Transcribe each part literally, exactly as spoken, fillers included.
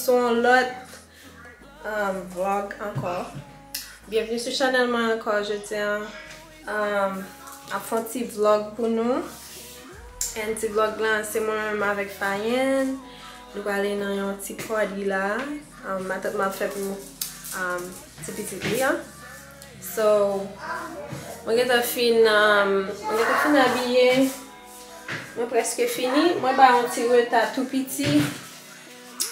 Sou yon lòt, um, vlog ankò. Byenvni sou chanèl mwen ankò. Jodi a, um, ap fè yon ti vlog pou nou. And ti vlog la, se mwen menm avèk Fayen. Nou prale nan yon ti party la. Um, matant mwen ap fè pou, um, ti pitit li an. So, mwen gentan fin, um, mwen gentan fin abiye. Mwen prèske fini. Mwen ba yon ti reta tou piti.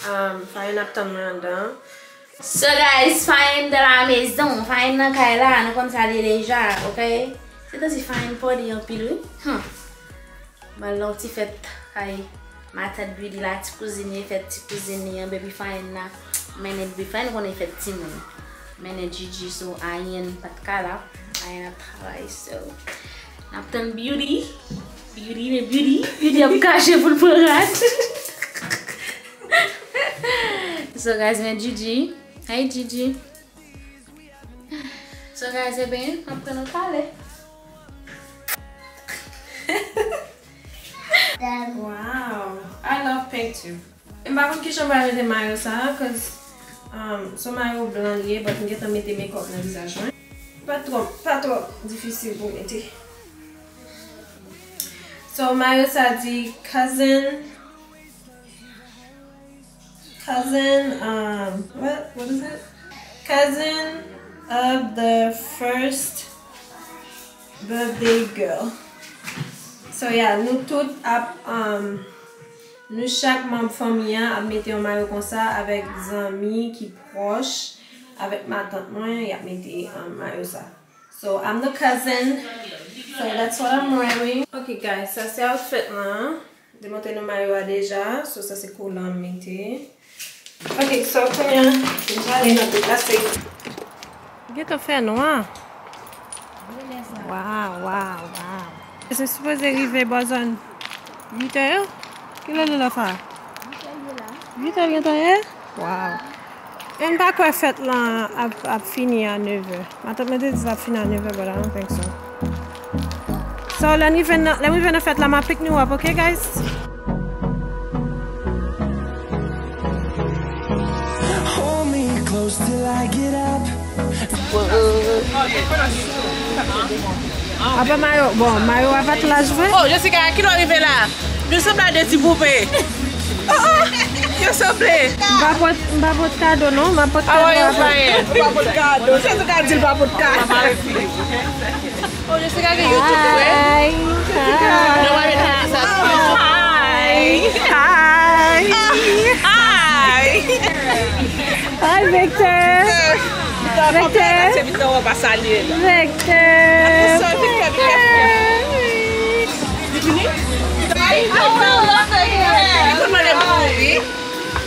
Um, Fayen ap tann mwen anndan. So guys, Fayen dans la maison. Fayen nan kay la, nou konn sa li ye deja, ok? Se tansi Fayen party anpil, wi. Hmm. M al nan yon ti fèt kay matant Beauty la, ti kouzin li, fèt ti kouzin li an, baby Fayen la. Mennen baby Fayen konnen fèt timoun. Mennen Gigi, so Ayen pa t ka la. Ayen ap travay, so n ap tann Beauty. Beauty, men Beauty, Beauty ap kache pou l pran rad. So guys, men Gigi. Hey Gigi. So guys, e ben, apre nou pale. Wow, I love pink too. M pa konn kijan m pral mete mayo sa, 'cause, um, se mayo blan li ye, but m gentan mete makeup nan vizaj mwen. Pa twò, pa twò difisil pou mete. So, mayo sa di cousin, cousin, um, what, what is it? Cousin of the first birthday girl. So, yeah, nou tout ap, um, nou chak manm fanmi an ap mete yon mayo konsa avèk zanmi ki pwòch avèk matant mwen, y ap mete, um, mayo sa. So, I'm the cousin. So, that's what I'm wearing. Ok, guys, sa se outfit lan. M te montre nou mayo a deja. So, sa se kolan m mete. Ok, so, kounye a, m prale nan deplase. Gentan fè nwa. Waw, waw, waw. Se sipoze rive bò zòn uit è yo? Kilè li la fa? Uit è gentan ye? Waw. E m pa kwè fèt lan ap, ap fini a nèv è. Matant mwen te di l ap fini a nèv è, but I don't think so. So, lè m rive nan, lè m rive nan fèt la, m ap pick nou up, ok, guys? Hold me close till I get up. Apa mayo, bon, mayo a pa t laj vre. Oh, Jessica, kilè w rive la? Nou sanble a de ti poupe. Oh, oh, yo sanble. M pa pot, m pa pot kado, non. M pa pot kado apa. Ou pa pot kado. Se tou ka di l pa pot kado. Oh, Jessica gen YouTube tou, wi. Hi, hi. Nou pa met sa sou YouTube. Hi. Hi. Hi. Hi, Victor. Victor. Victor. Victor. Victor. Li fini? Li konn mande m pou wi.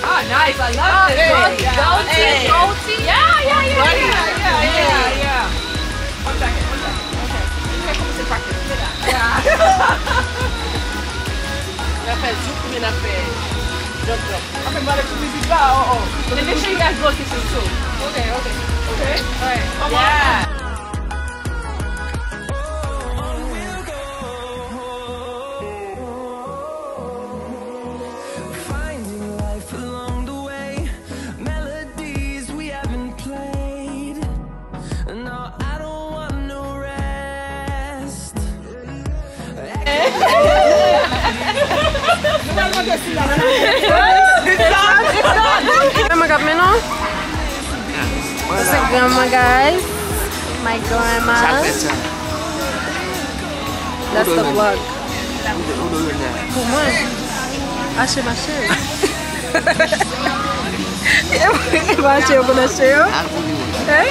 Ah, nice. I love this. Goatee, goatee. Yeah, yeah, yeah, yeah, yeah, yeah, yeah. One second, one second, one second. Li fè kòmanse practice. Yeah. N ap fè zouk oubyen n ap fè jump jump. Ap fè bale pou mizik la, oh, oh. Make sure you guys go to the show. Okay, okay. Okay. All right. Yeah. Finding life along the way, melodies we haven't played. No, I don't want no rest. Mwen k ap mennen w? Sa se granma, guys. My grandma. That's the vlog. Pou mwen. Achte mache. E mache yo konn achte yo. Eh?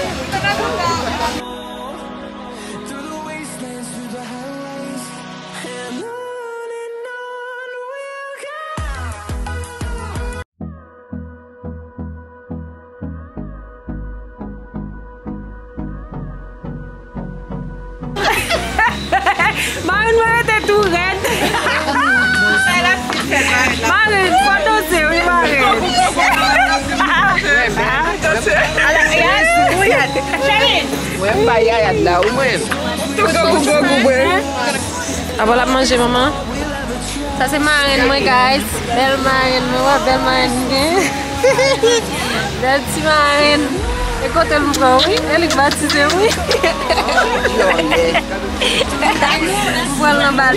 Marenn mwen rete tou rèd. Marenn, fò danse, wi, marenn. Ala, yes, wi. Cheri. Mwen, m bay yayad la, wi, mwen. Tou grangou, grangou, mwen. Apa l ap manje, manman? Sa se marenn mwen, guys. Bèl marenn mwen, wè bèl marenn m gen. Bèl ti marenn. E kote l m pran, wi. E li k batize m, wi. M pran l nan bal.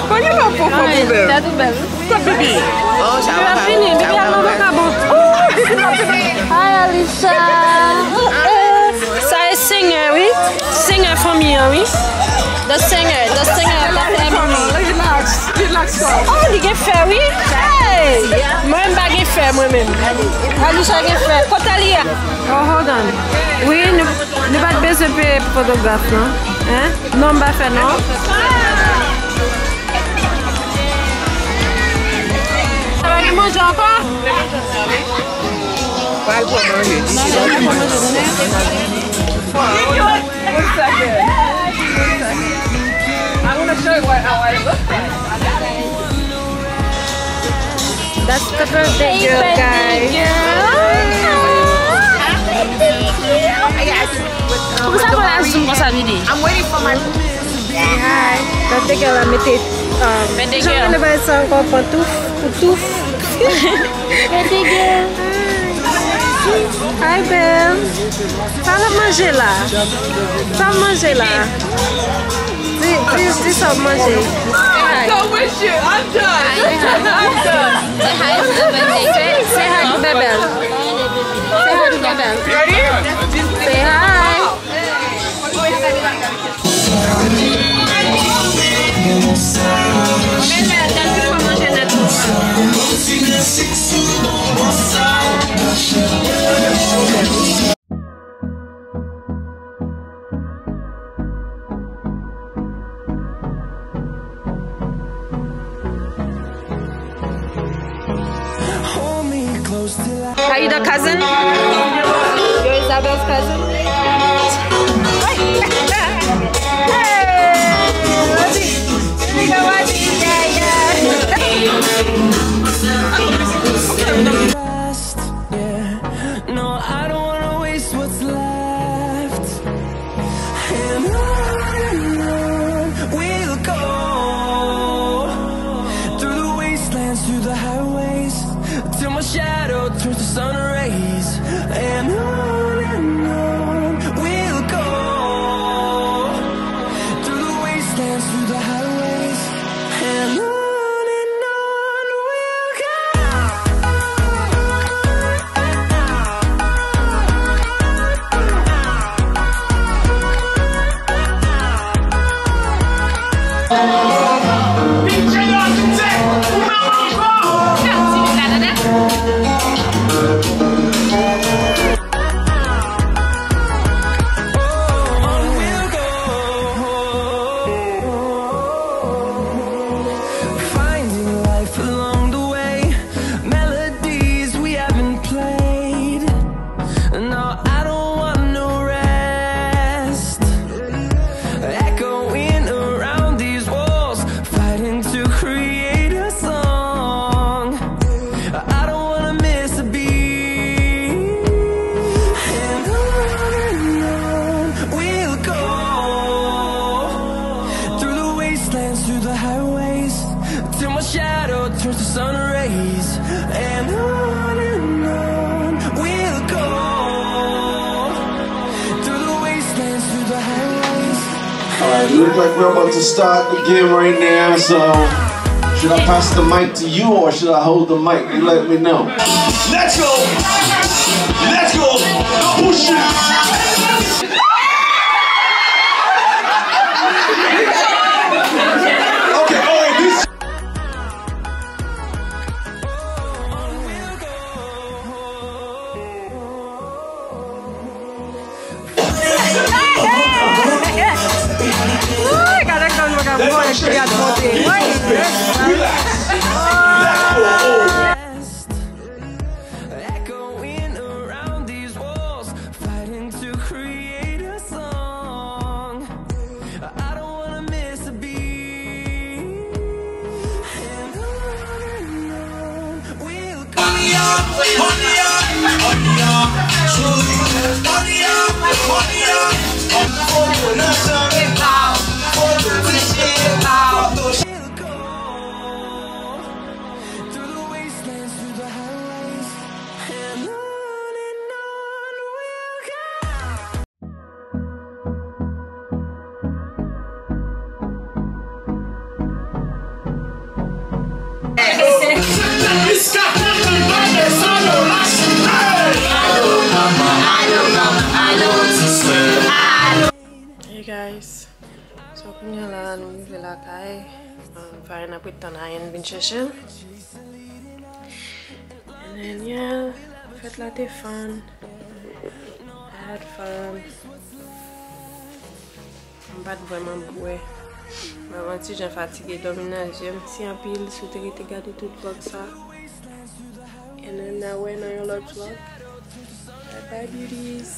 Mwen gen pa pwofo pou bèl. Tèt ou bèl. Kot bibi? Bibi ap vini, bibi ap nan vakabon. Hi, Alicia. Sa e Seigneur, wi. Seigneur fanmi an, wi. The Seigneur, the Seigneur, the family. Relax, relax, girl. Oh, li gen fè, wi. Hey! Mwen, m pa gen fè, mwen menm. Alicia gen fè. Kote li a? Oh, hold on. Wi, nou, nou pa t bezwen peye fotograf, non. Hein? Non, m pa fè, non. Sa va gen manje ankò? Pral pran manje. One second. One second. I wanna show you what, how I look like. That's the birthday girl, guys. Poukisa fò la zoom konsa, Bibi? I'm waiting for my Say hi. Birthday girl la mete, um, jan rele bagay sa ankò, pantouf, pantouf. Birthday girl. Hi, babe. Sa l ap manje la? Sa l ap manje la? Di, di, di sa w ap manje. Say hi. I'm done with you. I'm done. I'm done. Say hi to the baby. Say, say hi to Bebel. Say hi to Bebel. Ready? Say hi. Are you the cousin? You're Isabel's cousin? Hey! What's it? Here we go, what's it? Yeah, yeah. Yeah. No, I don't wanna waste what's left. And on and on we'll go, through the wastelands, through the highways, till my shadow turns to sun rays. And on and on we'll go, through the wastelands, through the highways, and on and on we'll go. Finding life along the way, melodies we haven't played. No, I don't want no rest. Echoing around these walls, fighting to create a song. I don't wanna miss a beat. And on and on we'll go, through the wastelands, through the highways, till my shadow turns to sun rays. And on and on we'll go, through the wastelands, through the highways. Alright, look like we're about to start the game right now, so should I pass the mic to you or should I hold the mic? You let me know. Let's go! Let's go! Push it! Okay, alright, this Woy, gade kòman mwen ka mwen ki gad monte. Woy, echoing around these walls, fighting to create a song. I don't wanna miss a beat. And on and on we'll go. Apre tan Ayen vin chèche l. And then, yeah, fèt la te fun. I had fun. M pa t vrèman bwè. Mwen yon ti jan fatige, dòmi nan je m. Mèsi anpil si w te rete gade tout vlog sa. And then, n a wè nan yon lòt vlog. Bye bye, beauties.